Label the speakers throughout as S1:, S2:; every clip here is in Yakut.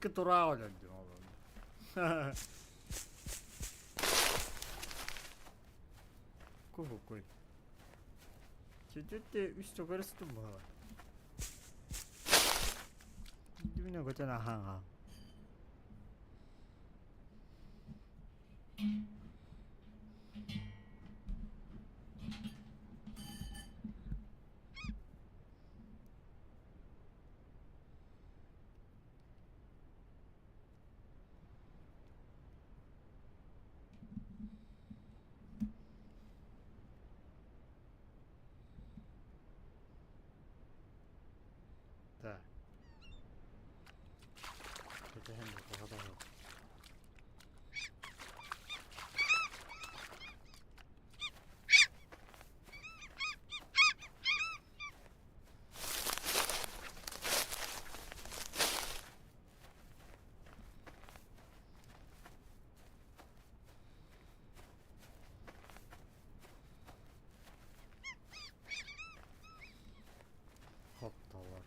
S1: Тураах өлөрдүм ол онно. Куһукуй. Чүтүттэ үс төгөрүстүм буолар. Дүнө көтөн ахан хаал. Так. Кэтэһэн да Хоптолор.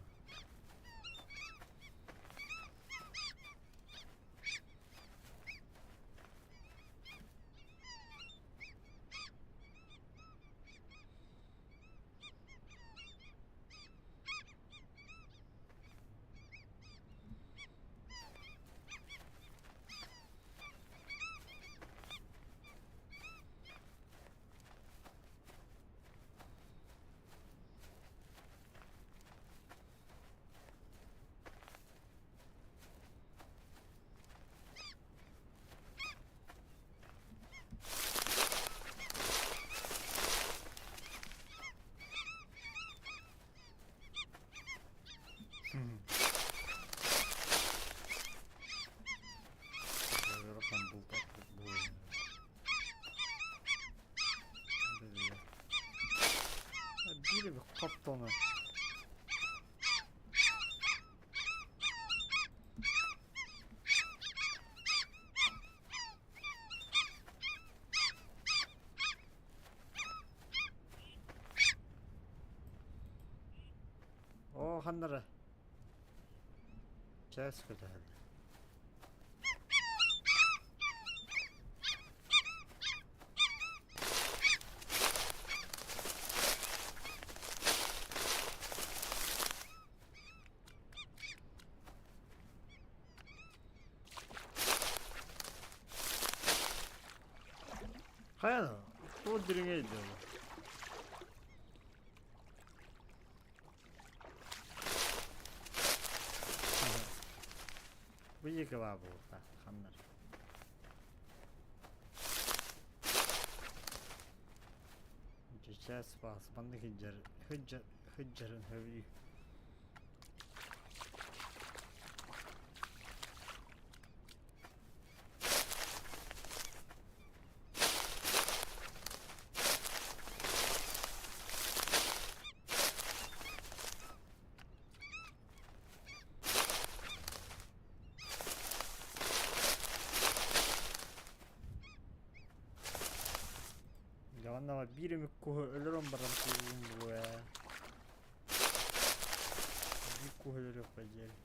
S1: Биир хоптону. Оо, ханнара? Чээс көтөһөллөр. Хайа, туох дириҥэй дуу? Бу диэки баа буолуохтаах ханнар. Сейчас вас маннык сылдьар сылдьар сылдьарын сөбүлүү. Дьэ уонна биир эмит куһу өлөрөн баран кууһун буолуо ээ. Биир куһу өлөрүөххэ диэри.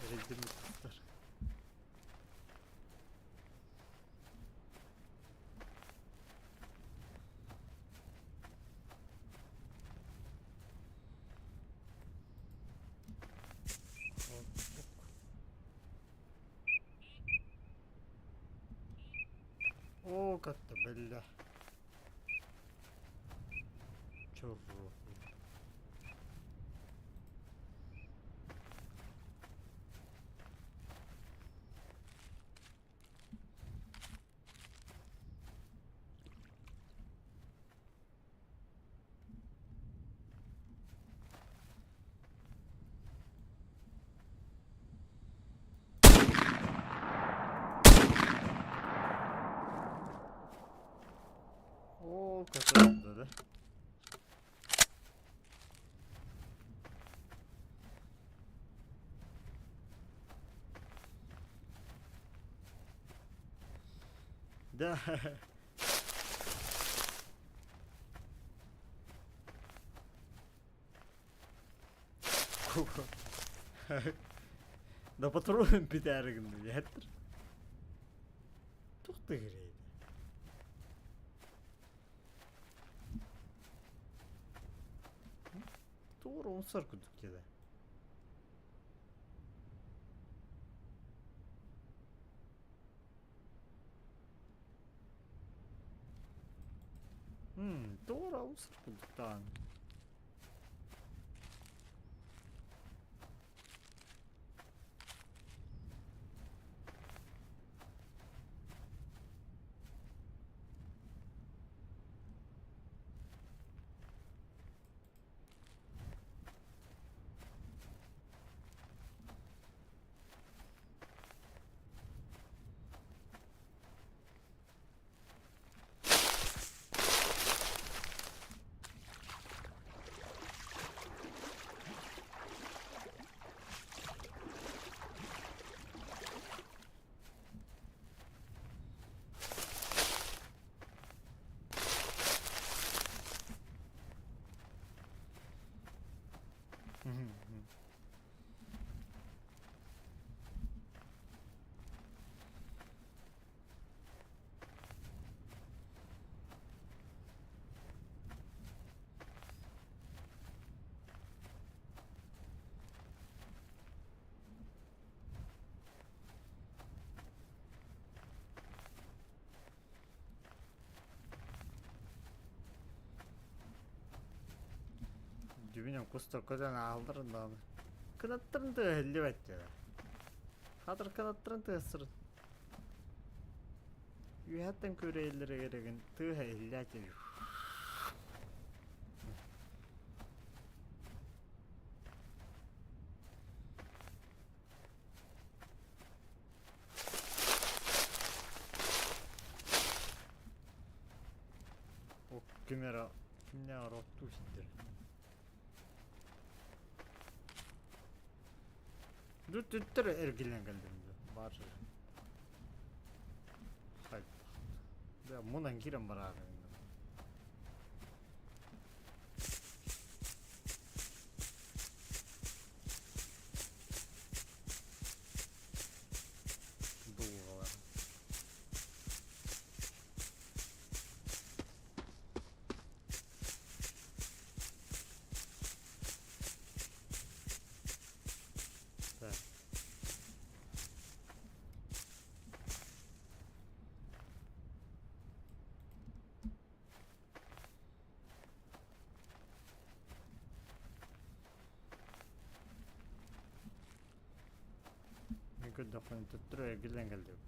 S1: Эрэйдэммит кустар. Оо, как-то бля. Чего? Оо, көтөр да. Да. Да патрон бүтээри гынна диэттэр. Туох да кирэйдэ. Тугур умсар курдук диэтэ. Тугур умсар курдук даҕаны. Дьүбүнэн кустар көтөн аалларын даҕаны кынаттарын тыаһа иһиллибэт дьэ. Хатыр кынаттарын тыаһа Үөһэттэн күөрэйэллэригэр игин тыаһа иһиллээччи. О ким эрэ кимнээҕэр оттуу сылдьар. Дүттүттэр эргиллэн кэллим баар хайдах мунан киирэн бараары дууһалар Так. Мин көрдөхпүнэ төттөрү эргиллэн кэллим.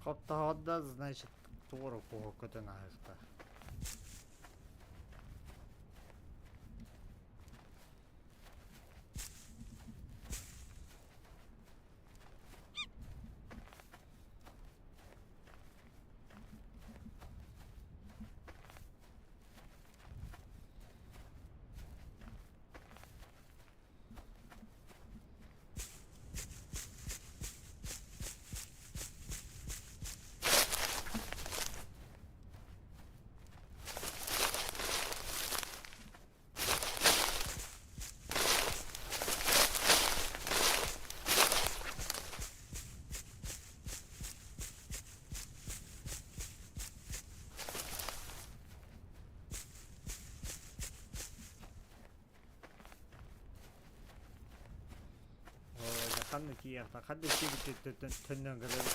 S1: Хоптоһоот да, значит, туора куһу көтөн ааһыахтаах. Ханна тиийэхтэ ханна тиийбит төннөн кэлэр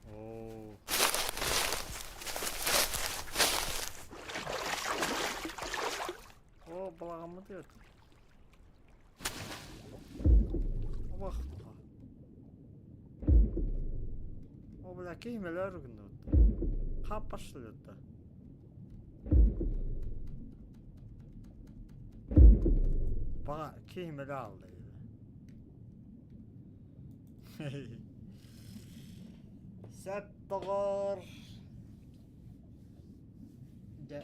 S1: Оо. Балаҕаммытыгар Обахтуха. О, бля, киһимэлэр гынныбыт. Хаппашлыта. Баҕа киһимэлэ алды. Сөп доҕор. Дьэ,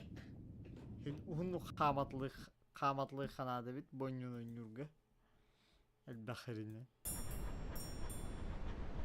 S1: уһуннук хааматлыы хааматлыы ханаадабит бонньун ойнуурга элбэх хэринэн.